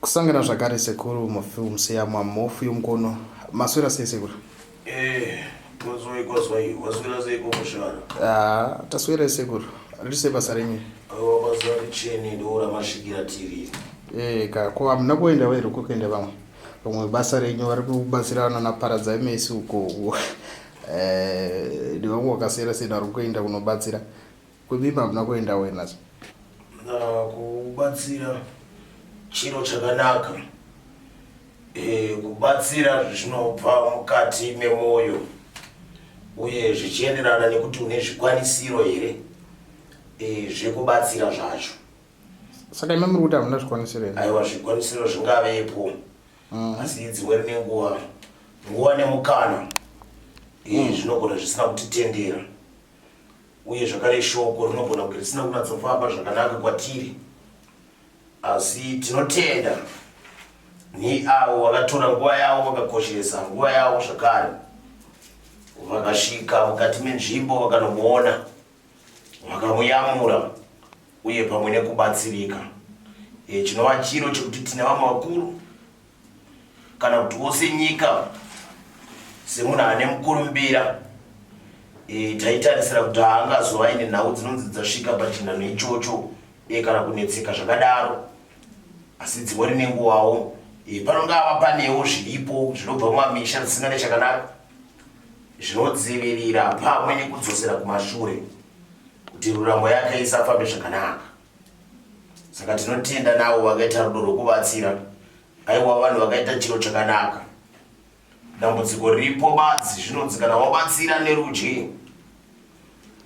Kusangana zvakare sekuru mufilm seyamwa mhofu yomukono. Maswera sei sekuru? Eh, kwazwai kwazwai, waswera sei komushara? Ah, taswera sekuru. Riri sei basa renyu? Aiwa basa richene ndo ramasvikira tiri. Eh, ka ko hamuna kuenda here uko kuenda vamwe? Vamwe basa renyu vari kubatsira vana Paradzai Mesi uko. Eh, nevamwe vakasiyana siyana vari kuenda kunobatsira. Kwemimba hamuna kuendawo here nhasi? Kubatsira chiro chakanaka. E, kubatsira zvinobva mukati memwoyo uye zvichienderana nekuti une zvikwanisiro here e, zvekubatsira zvacho. Saka imi muri kuti hamuna zvikwanisiro here? Aiwa, zvikwanisiro zvingavepo asi dzimweni nenguva nguva nemukana e, zvinogona zvisina kutitendera. Uye zvakare shoko rinogona kunge risina kunatsofamba zvakanaka kwatiri, asi tinotenda neavo vakatora nguva yavo, vakakoshesa nguva yavo zvakare, vakasvika mukati menzvimbo vakanomuona, vakamuyamura uye pamwe nekubatsirika. E, chinova chiro chekuti tine vamwe vakuru kana kuti wose nyika semunhu ane mukurumbira e, taitarisira kuti haangazova aine nhau dzinonzi dzasvika pachinhanho ichocho e, kana kunetseka zvakadaro asi dzimwe rine nguvawo e, panongava panewo zviripo zvinobva mumamisha zvisina nechakanaka zvinodzivirira pamwe nekudzosera kumashure kuti ruramo yake isafambe zvakanaka Saka tinotenda navo vakaita rudo rwekubatsira. Aiwa vanhu vakaita chiro chakanaka. Dambudziko riripo badzi zvinonzi kana wabatsira nerudyi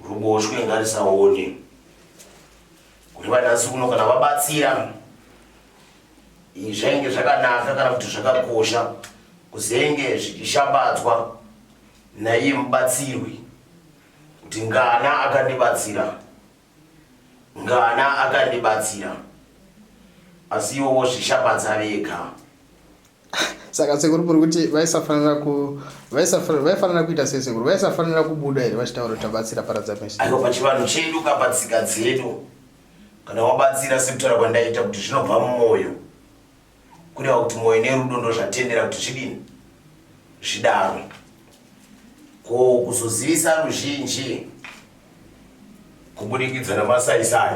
ruboshwe ngarisaone. Kureva nhasi uno kana vabatsira zvainge zvakanaka kana kuti zvakakosha kuzenge zvichishambadzwa naiye mubatsirwi kuti ngana akandibatsira. Ngana akandibatsira asi ivo vozvishambadza vega. Saka sekuru muri kuti vaisafanira ku vaisafanira vaifanira kuita sei sekuru? Vaisafanira kubuda here vachitaura kuti tabatsira paradza mese? Aiwa pachivanhu chedu ka patsika dzedu kana wabatsira sekutaura kwandaita kuti zvinobva mumwoyo kureva kuti mwoyo nerudo ndozvatendera kuti zvidini zvidaro ko kuzozivisa ruzhinji kubudikidza namasaisai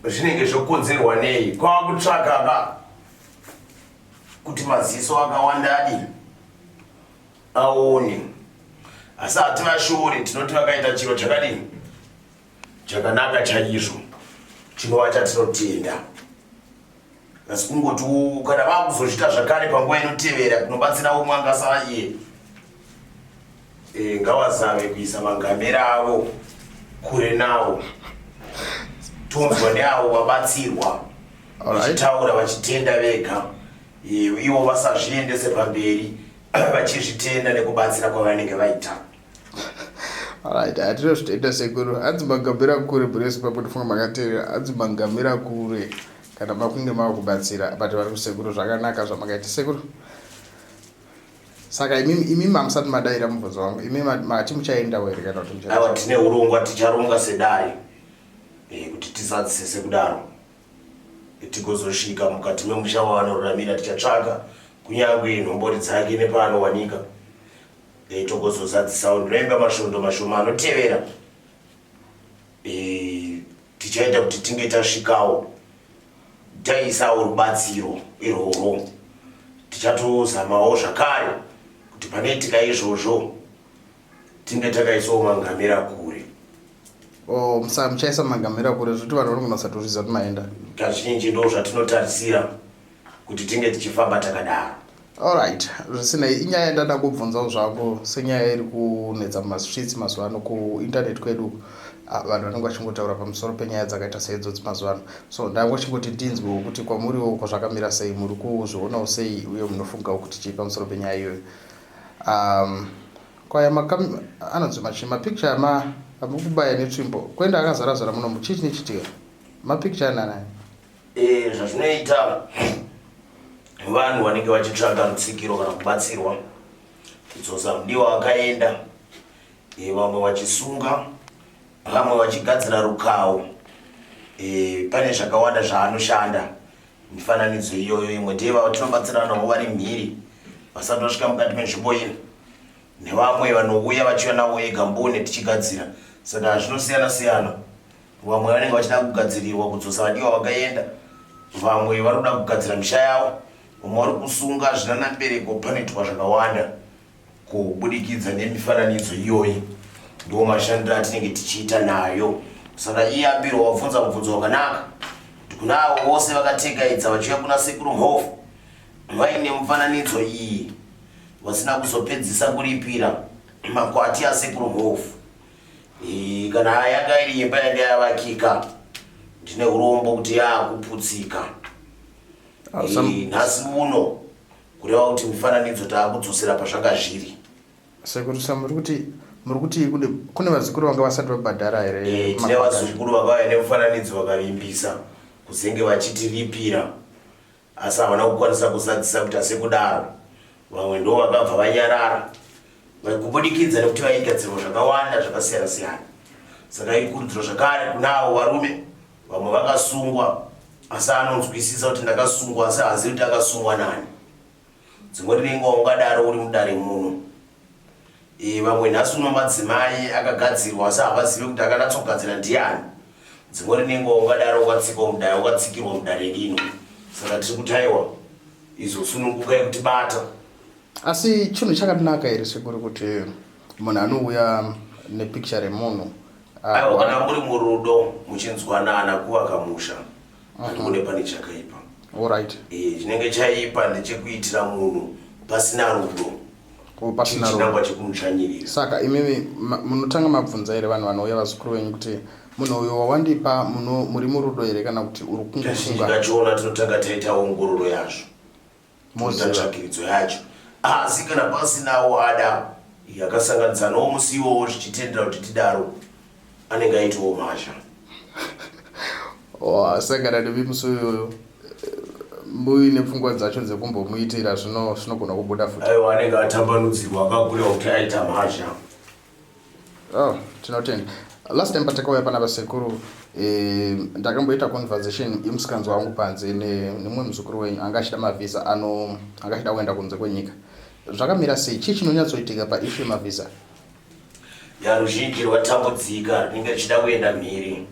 zvinenge zvokonzerwa nei kwava kutsvaka ka kuti maziso akawanda adii aone asi hativashori tinoti vakaita chiro chakadini chakanaka chaizvo chinova chatinotenda asi kungoti kana vakuzozvita zvakare panguva inotevera kunobatsira umwe angasava iye e, ngavazame kuisa mangamera avo kure nawo tonzwa neavo vabatsirwa vachitaura vachitenda vega e, ivo vasazviendese pamberi vachizvitenda nekubatsira kwavanenge vaita. Alright, hatinozvitenda sekuru. Hanzi magamira kure mhuri yeZimbabwe ndofunga makateerera. Hanzi magamira kure kana makunge mava kubatsira but vari kusekuru zvakanaka zvamakaita sekuru. Saka imimi imimi hamusati madaira mubvunzo wangu. Imi mati muchaendawo here kana kuti muchaenda? Aiwa tine urongwa ticharonga sedare eh, kuti tizadzise sekudaro tigozosvika mukati memusha waanoraramira tichatsvaga kunyange nhombori dzake nepaanowanika e, togozozadzisawo ndinoimba masvondo mashoma anotevera e, tichaita kuti tinge tasvikawo taisawo rubatsiro irworwo tichatozamawo zvakare kuti panoitika izvozvo tinge takaisawo mangamira kure. Oh, musa muchaisa mangamira kure zvekuti vanhu vanogona kusatozviziva kuti maenda. Kazhinji ndo zvatinotarisira kuti tinge tichifamba takadaro. Alright, zvisinei inyaya yandada kubvunzawo zvangu senyaya iri kunetsa mumastreets mazuva ano kuinternet kwedu ah, vanhu vanenge vachingotaura pamusoro penyaya dzakaita seidzodzi mazuva ano so ndangochingoti ndinzwewo kuti kwamuriwo uko zvakamira sei muri kuzvionawo sei uye munofungawo kuti chii pamusoro penyaya iyoyo um, kwaya makam anonzi machii mapicture ama amukubaya netsvimbo kwenda akazara zara munomu chii chinochitika mapicture anana e, zvazvinoita vanhu vanenge vachitsvaga rutsigiro kana kubatsirwa kudzosa mudiwa akaenda e, vamwe vachisunga vamwe vachigadzira rukawo. E, pane zvakawanda zvaanoshanda mifananidzo iyoyo imwe ndeyevavo tinobatsirana navo vari mhiri vasati vasvika mukati menzvimbo ino nevamwe vanouya vachiuya navo ega mbune tichigadzira saka zvinosiyana siyana vamwe vanenge vachida kugadzirirwa kudzosa vadiwa vakaenda vamwe vari kuda kugadzira misha yavo vamwe vari kusunga zvinana mbereko panoitwa zvakawanda Kubudikidza nemifananidzo iyoyi ndiwo mashandiro atinenge tichiita nayo. Saka iye Abiro wabvunza mubvunzo wakanaka kuti kuna avo vose vakategaidza vachiuya kuna Sekuru Mhofu vaine mufananidzo iyi vasina kuzopedzisa kuripira makwati aSekuru Mhofu. E, kana yanga iri imba yanga yavakika ndine urombo kuti yaakuputsika. E, nhasi uno Kureva kuti mifananidzo taakudzosera pazvanga zviri. Sekuru sa muri kuti muri kuti kune kune vazukuru vanga vasati vabhadhara here? Eh, tine vazukuru vakauya nemufananidzo vakavimbisa kuzenge vachitiripira asi havana kukwanisa kuzadzisa kuita sekudaro. Vamwe ndo vakabva vanyarara kubudikidza nekuti vaigadzirwa zvakawanda zvakasiyana siyana. Saka ikurudziro zvakare kuna avo varume vamwe vakasungwa asi anonzwisisa kuti ndakasungwa asi haazivi kuti akasungwa nani dzimwe rinenge ungadaro uri mudare muno e, vamwe nhasi uno madzimai akagadzirwa asi havazivi kuti akanatsogadzira ndiani dzimwe rinenge ungadaro ukatsikwa mudare ukatsikirwa mudare rino saka tiri kuti aiwa izosunungukai kutibata Asi chinhu chakanaka here sekuru kuti munhu anouya nepicture remunhu ah, Aiwa kana muri murudo muchinzwanana kuvaka musha handione pane chakaipa. Alright. Eh, chinenge chaipa ndechekuitira munhu pasina rudo. Oh, pasina rudo. Chinangwa chekumutsvanyirira. Saka imimi munotanga mabvunza here vanhu vanouya vazukuru venyu kuti munhu uyo wawandipa muno muri murudo here kana kuti uri kungofunga? Kazhinji kachona tinotanga taita ongororo yazvo. Moziva. Tsvakiridzo yacho asi kana pasinawo ada yakasanganisanawo musi iwowo zvichitendera kuti tidaro anenge aitiwo mhasha. Wasangana nemi musi uyoyo muine pfungwa dzacho dzekumbomuitira zvino zvinogona kubuda futi. Aiwa anenge atambanudzirwa akabuda kuti aita mhasha. Oh, tinotenda. Last time patakauya pana vasekuru eh, ndakamboita conversation yemusikanzwa wangu panze nemumwe muzukuru wenyu anga achida mavhisa ano anga achida kuenda kunze kwenyika. Zvakamira sei? Chii chinonyatsoitika paissue yemavhisa? Ya ruzhinji rwatambudzika rinenge richida kuenda mhiri.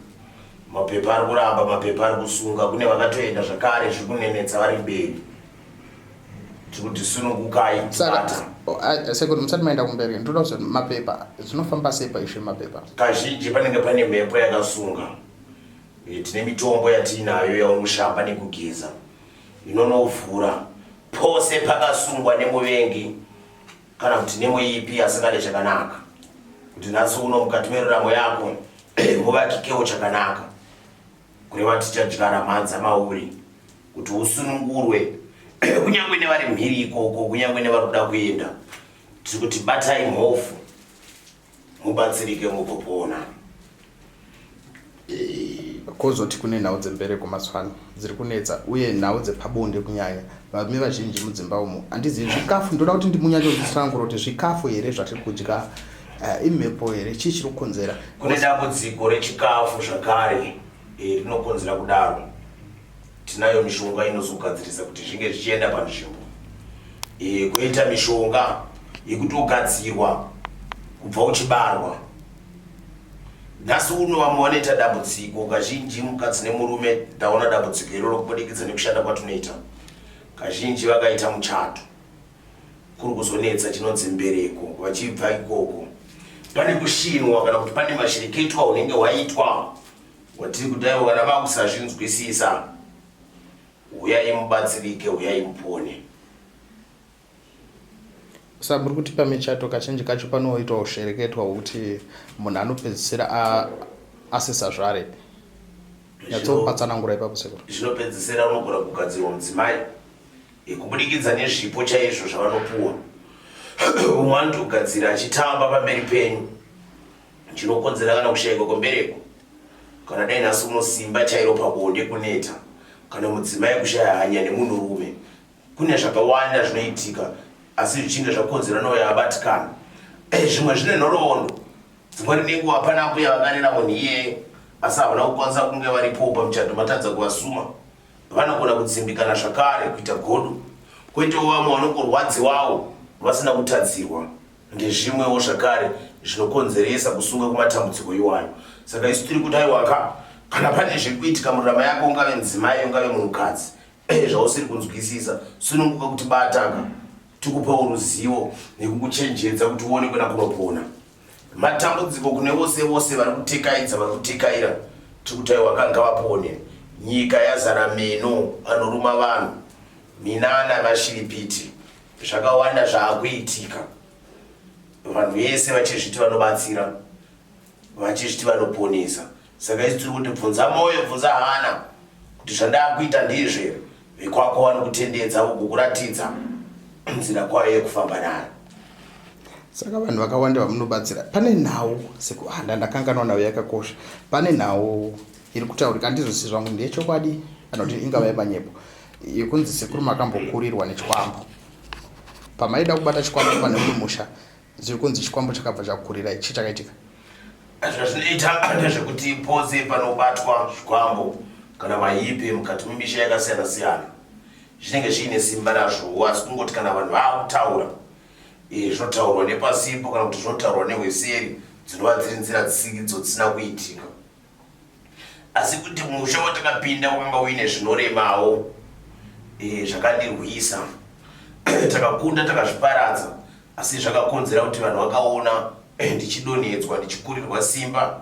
Mapepa ari kuramba, mapepa ari kusunga. Kune vakatoenda zvakare zviri kunenetsa vari mberi. Tiri kuti sunungukai Saka sekuru musati maenda kumberi ndoda kuziva mapepa zvinofamba sei paishu yemapepa? Kazhinji panenge pane mhepo yakasunga. E, tine mitombo yatiinayo yaunoshamba nekugeza inonovhura pose pakasungwa nemuvengi kana kuti nemuipi asingade chakanaka kuti nhasi uno mukati meruramo yako muvakikewo chakanaka Kureva tichadyara mhanza mauri kuti usunungurwe kunyange nevari mhiri ikoko kunyange nevari kuda kuenda tiri kuti batai mhofu mubatsirike mugopona. Kozoti kune nhau dzembereko mazuva ano dziri kunetsa uye nhau dzepabonde kunyanya varume vazhinji mudzimba umu handizivi zvikafu ndoda kuti ndimunyatsozvitsanangura kuti zvikafu here zvatiri kudya eh, imhepo here chii chiri kukonzera kune dambudziko rechikafu zvakare eh, rinokonzera kudaro tinayo mishonga inozogadzirisa kuti zvinge zvichienda panzvimbo eh, koita mishonga yekutogadzirwa kubva uchibarwa nhasi uno vamwe vanoita dambudziko kazhinji mukadzi nemurume ndaona dambudziko iroro kubudikidza nekushanda kwatinoita kazhinji vakaita muchato kuri kuzonetsa chinonzi mbereko vachibva ikoko pane kushinwa kana kuti pane mashireketwa unenge waitwa watiri kuti aiwa kana vakusazvinzwisisa huyai mubatsirike huyai mupone Sa muri kuti pamichato kazhinji kacho panoitwa ushereketwa hwekuti munhu anopedzisira asisazvare. Nyatsopatsanangura ipapo sekuru. Zvinopedzisira unogona kugadzirwa mudzimai kubudikidza nezvipo chaizvo zvavanopuwa. Umwe anotogadzira achitamba pamberi penyu chinokonzera kana kushaikwa kwembereko kana dai nhasi unosimba chairo pabonde kuneta kana mudzimai kushaya hanya nemunhurume Kune zvakawanda zvinoitika asi zvichinge zvakonzerwa neuyo abatikana. Eh, zvimwe zvine nhoroondo. Dzimweni nenguva pana mbuya vakarera munhu iyeye asi havana kukwanisa kunge varipowo pamuchato matadza kuvasuma vanogona kudzimbikana zvakare kuita godo kwoitawo vamwe vanongorwadziwawo vasina kutadzirwa ndezvimwewo zvakare zvinokonzeresa kusunga kwematambudziko iwayo saka isu tiri kuti aiwaka kana pane zviri kuitika murarama yako ungave mudzimai ungave munhukadzi eh, zvausiri kunzwisisa sununguka kuti bataka tikupawo ruzivo nekukuchenjedza kuti uone kwena kunopona Matambudziko kune vose vose vari kutekaidza vari kutekaira tiri kuti aiwa ka ngavapone. Nyika yazara meno anoruma vanhu, minana mashiripiti, zvakawanda zvaakuitika. Vanhu vese vachizviti vanobatsira, vachizviti vanoponesa. Saka isu tiri kuti bvunza moyo, bvunza hana kuti zvandakuita ndizvo here? Vekwako vanokutendedza vokukuratidza nzira kwayo yekufamba nayo. Saka vanhu vakawanda vamunobatsira pane nhau seku ah, ndandakanganwa nhau yakakosha. Pane nhau iri kutaurika handizvisi zvangu ndeyechokwadi kana kuti ingava yemanyepo yekunzi sekuru makambokurirwa nechikwambo pamaida kubata chikwambo pane umwe musha Zviri kunzi chikwambo chakabva chakukurirai, chii chakaitika? Zvazvinoita ndezvekuti pose panobatwa zvikwambo kana mahipe mukati memisha yakasiyana siyana zvinenge zviine simba razvowo asi kungoti kana vanhu vaakutaura eh, zvinotaurwa nepasipo kana kuti zvinotaurwa nehweseri dzinova dziri nzira dzisiridzo dzisina kuitika. Asi kuti musha watakapinda wakanga uine zvinoremawo e, zvakandirwisa takakunda takazviparadza asi zvakakonzera kuti vanhu vakaona eh, ndichidonhedzwa ndichikurirwa simba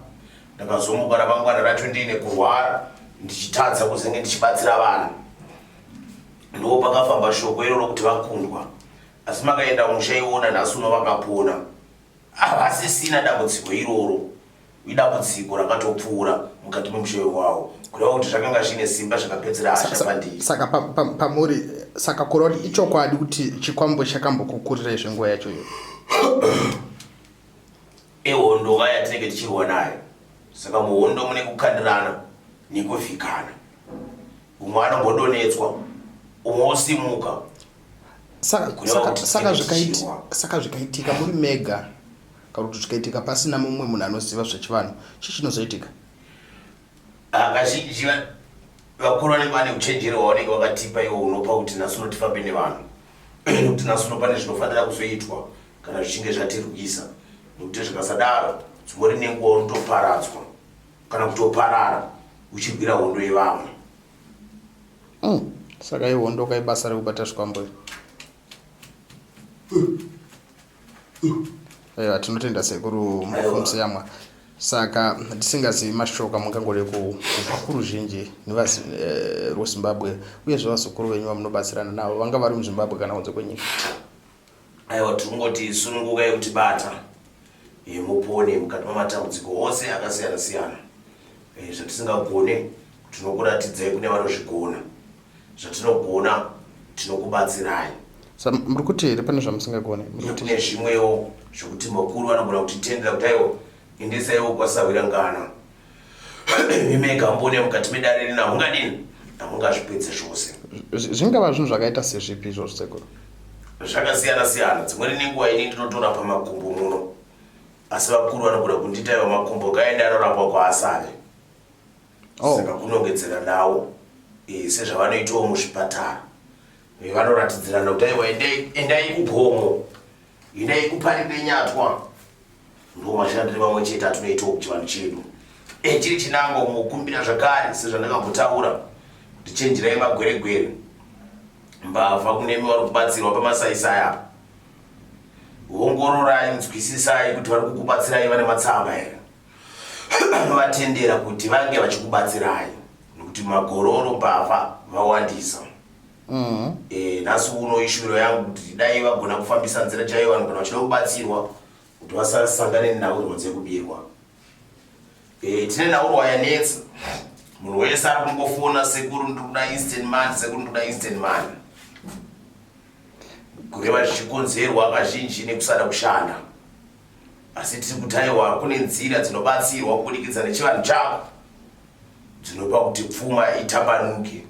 ndakazomuka ramangwana racho ndiine kurwara ndichitadza kuzenge ndichibatsira vanhu ndo pakafamba shoko iroro kuti vakundwa asi makaenda musha iwona nhasi uno vakapona Havasisina dambudziko iroro, idambudziko rakatopfuura mukati memusha iwawo, kureva kuti zvakanga zviine simba zvikapedzera hasha pandiri. Saka pamuri, saka kureva kuti ichokwadi kuti chikwambo chakambokukurirai zvenguva yacho iyo? Ihondo ka yatinenge tichirwa nayo, saka muhondo mune kukandirana nekuvhikana. Umwe anombodonhedzwa, umwe osimuka. Saka zvikaitika muri mega kana kuti zvikaitika pasina mumwe munhu anoziva zvechivanhu, chii chinozoitika? Ah, kazhinji vakuru vanenge vane uchenjeri hwavanenge vakatipa iwo unopa kuti nhasi uno tifambe nevanhu nekuti nhasi uno pane zvinofanira kuzoitwa kana zvichinge zvatirwisa nekuti zvikasadaro dzimori nenguva unotoparadzwa kana kutoparara uchirwira hondo yevamwe. Mm, saka ihondo ka ibasa rekubata zvikwambo iri. Aiwa tinotenda sekuru Museyamwa. Saka tisingazivi mashoko amungangode kupa kuruzhinji nerweZimbabwe eh, uyezve vazukuru venyu vamunobatsirana navo vanga vari muZimbabwe kana kunze kwenyika. Aiwa tirikungoti sunungukai kutibata eh, mupone mukati mamatambudziko ose akasiyana siyana eh, zvatisingagone tinokuratidzai kune vanozvigona zvatinogona tinokubatsirai. Sa muri kuti here pane zvamusingagone? Kune zvimwewo zvekuti makuru vanogona kutitendera kuti aiwa endesaiwo kwasahwira ngana imi mega mbone mukati medare rino hamungadini hamungazvipedze zvose. Zvingava zvinhu zvakaita sezvipi izvozvo sekuru? Zvakasiyana siyana dzimweni nenguva ini ndinotorapa makumbo muno asi vakuru vanogona kundiita ivo makumbo ngaende anorapwa kwaasave. Oh. Saka kunongedzera nawo e, sezvavanoitawo muzvipatara e, vanoratidzirana kuti aiwa endai kugomo endai kupari nenyatwa ndo mashandire mamwe chete atinoitawo kuchivanhu chedu e, chiri chinangwa kungokumbira zvakare sezvandakambotaura kuti chenjerai magweregwere mbavha kunemi vari kubatsirwa pamasaisai apa ongororai nzwisisai kuti vari kukubatsirai vane matsamba here anovatendera kuti vange vachikubatsirai nokuti magororo mbavha vawandisa mm. E, nhasi uno ishuviro yangu kuti dai vagona kufambisa nzira chaiyo vanhu kana vachida kubatsirwa kuti vasasangane nenhaurwa dzekubirwa e, tine nhaurwa yanetsa munhu wese ari kungofona sekuru ndiri kuda instant money sekuru ndiri kuda instant money kureva zvichikonzerwa kazhinji nekusada kushanda Asi tiri kuti aiwa kune nzira dzinobatsirwa kubudikidza nechivanhu chako dzinopa kuti pfuma itambanuke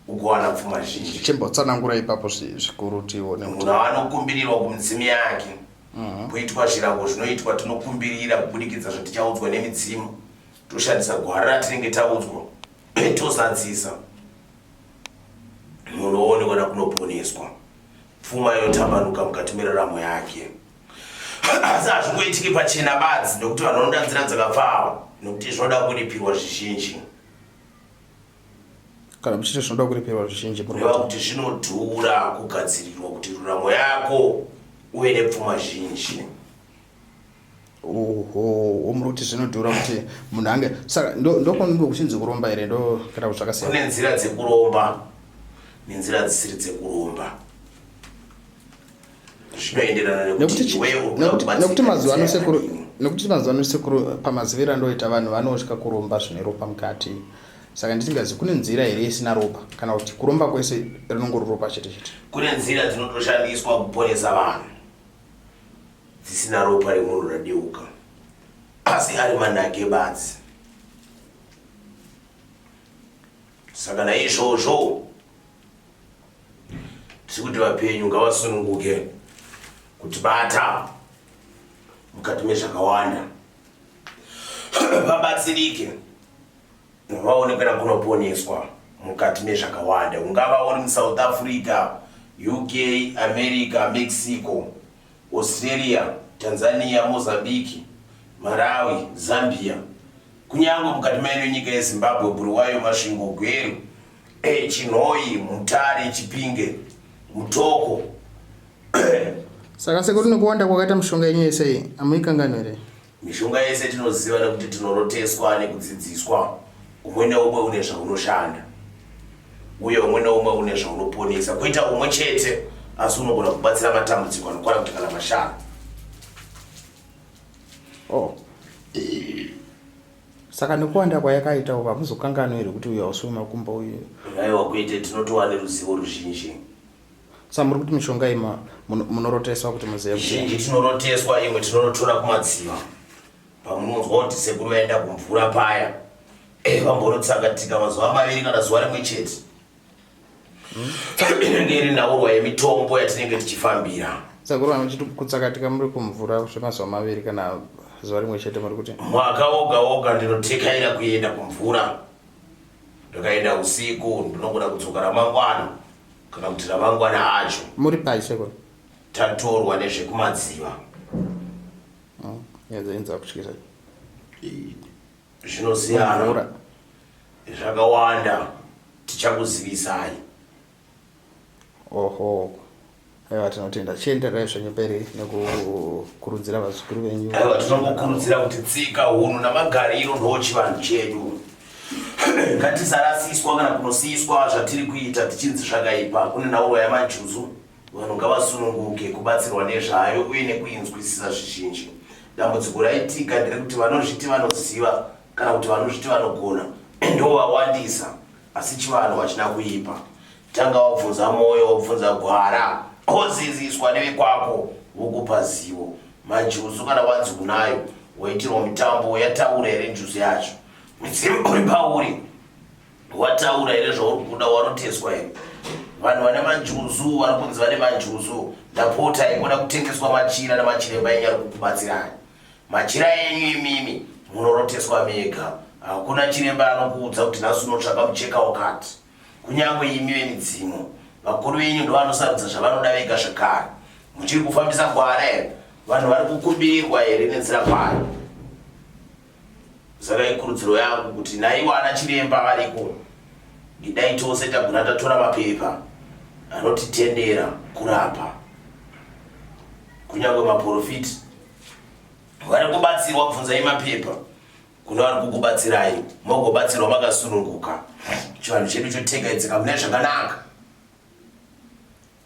ugowana pfuma zhinji. Chimbotsanangura ipapo zvikuru tione. Munhu anokumbirirwa kumidzimu yake mhm. poitwa zvirango zvinoitwa tinokumbirira kubudikidza zvatichaudzwa nemidzimu. Toshandisa gwara ratinenge taudzwa tozadzisa munhu oonekwa nakunoponeswa pfuma yotambanuka mukati meraramo yake. Asi hazvingoitiki pachena badzi nekuti vanhu vanoda nzira dzakapfava nekuti zvinoda kuripirwa zvizhinji. Kana muchiti zvinoda kuripirwa zvizhinji kureva kuti zvinodhura kugadzirirwa kuti ruramo yako uve nepfuma zhinji. Oho, muri kuti zvinodhura kuti munhu ange saka ndokunenge kuchinzi kuromba here ndo kana kuti zvakasiyana? Kune nzira dzekuromba nenzira dzisiri dzekuromba. Zvinoenderana nekuti iwewe uri kuda kubatsirika nekuti mazuva ano nenzira sekuru yakadini. nekuti mazuva ano sekuru pamaziviro andoita vanhu vanotya kuromba zvine ropa mukati saka ndisingazi kune nzira here isina ropa kana kuti kuromba kwese rinongori ropa chete chete. Kune nzira dzinotoshandiswa kuponesa vanhu. dzisina ropa remunhu radeuka asi ari manake badzi. Saka naizvozvo tiri kuti vapenyu ngavasununguke kutibata mukati mezvakawanda vabatsirike vaonekera kunoponeswa mukati mezvakawanda ungava uri musouth Africa, UK, America, Mexico, Australia, Tanzania, Mozambique, Malawi, Zambia, kunyangwe mukati maino nyika yeZimbabwe, Bulawayo, Masvingo, Gweru, eh, Chinhoyi, Mutare, Chipinge, Mutoko. Saka sekuru nekuwanda kwakaita mishonga yenyu yese iyi hamuikanganwi here? Mishonga yese tinoziva nekuti tinoroteswa nekudzidziswa. Umwe neumwe une zvaunoshanda uye umwe neumwe une zvaunoponesa. Kuita umwe chete asi unogona kubatsira matambudziko anokwana kuti kana mashanu. Oh. Saka nekuwanda kwayakaita uku hamuzokanganwi here kuti uyu hausi wemakumbo uyu? Aiwa kwete, tinotova neruzivo ruzhinji. Sa muri kuti mishonga iyi munoroteswa kuti muzive kuti zhinji tinoroteswa, imwe tinonotora kumadziva. Pamunonzwa kuti sekuru vaenda kumvura paya, eh, vambonotsakatika mazuva maviri kana zuva rimwe chete. Inenge iri nhaurwa yemitombo yatinenge tichifambira. Sekuru vanochiti kutsakatika muri kumvura zvemazuva maviri kana zuva rimwe chete muri kuti? Mwaka woga woga ndinotekaira kuenda kumvura. Ndakaenda usiku ndinogona kudzoka ramangwana. Kana kuti ramangwana acho. Muri pai sekuru? Tatorwa nezvekumadziva. Oh, yadzainza kutyisa. Zvinosiyana. Zvakawanda tichakuzivisai. Oho. Aiwa tinotenda. Chiendererai zvenyu mberi nekukurudzira vazukuru venyu. Aiwa tinongokurudzira kuti tsika, hunhu namagariro ndochivanhu chedu. Ngatisarasiswa kana kunosiyiswa zvatiri kuita tichinzi zvakaipa. Kune nhaurwa yamajuzu, vanhu ngavasununguke kubatsirwa nezvayo uye nekuinzwisisa zvizhinji. Dambudziko raitika nderekuti vanozviti vanoziva kana kuti vanozviti vanogona ndovawandisa asi chivanhu hachina kuipa. Tanga wabvunza moyo wobvunza gwara woziziswa nevekwako vokupa zivo. Manjuzu kana wanzi unayo waitirwa mitambo yataura here njuzu yacho? Mudzimu uri pauri wataura here zvauri kuda waroteswa here? Vanhu vane manjuzu vari kunzi vane manjuzu ndapota ikuda kutengeswa machira nemachiremba enyu ari kukubatsirai. Machira enyu imimi munoroteswa mega. Hakuna chiremba anokuudza kuti nhasi unotsvaka mucheka wakati. Kunyangwe imi vemidzimu, vakuru venyu ndovanosarudza zvavanoda vega zvekare. Muchiri kufambisa gwara here? Vanhu vari kukumbirirwa here nenzira kwayo? Saka ikurudziro yangu kuti naivo ana chiremba variko, dai tose tagona tatora mapepa anotitendera kurapa. Kunyangwe maporofiti vari kubatsirwa, bvunzai mapepa kune vari kukubatsirai mogobatsirwa makasununguka. Chivanhu chedu chotekaidzika mune zvakanaka.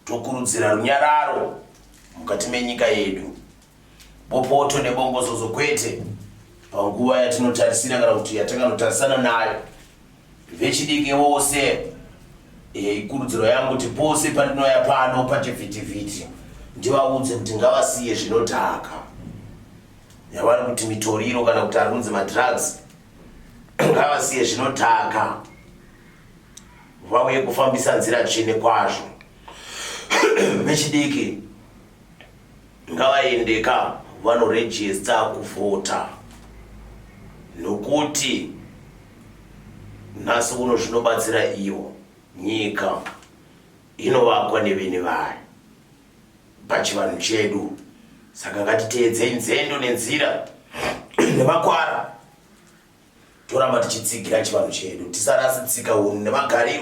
Tokurudzira runyararo mukati menyika yedu. Bopoto nebongozozo kwete panguva yatinotarisira kana kuti yatakanotarisana nayo. Vechidiki vose, ikurudziro yangu kuti pose pandinouya pano pachivhitivhiti ndivaudze kuti ngavasiye zvinodhaka yavari kuti mitoriro kana kuti ari kunzi madrugs, ngavasiye zvinodhaka vauye kufambisa nzira tsvene kwazvo. Vechidiki ngavaendeka vanorejista kuvhota. Nokuti nhasi uno zvinobatsira ivo, nyika inovakwa nevene vayo pachivanhu chedu. Saka ngatiteedzei nzendo nenzira nemakwara, toramba tichitsigira chivanhu chedu, tisarasi tsika, unhu nemagariro.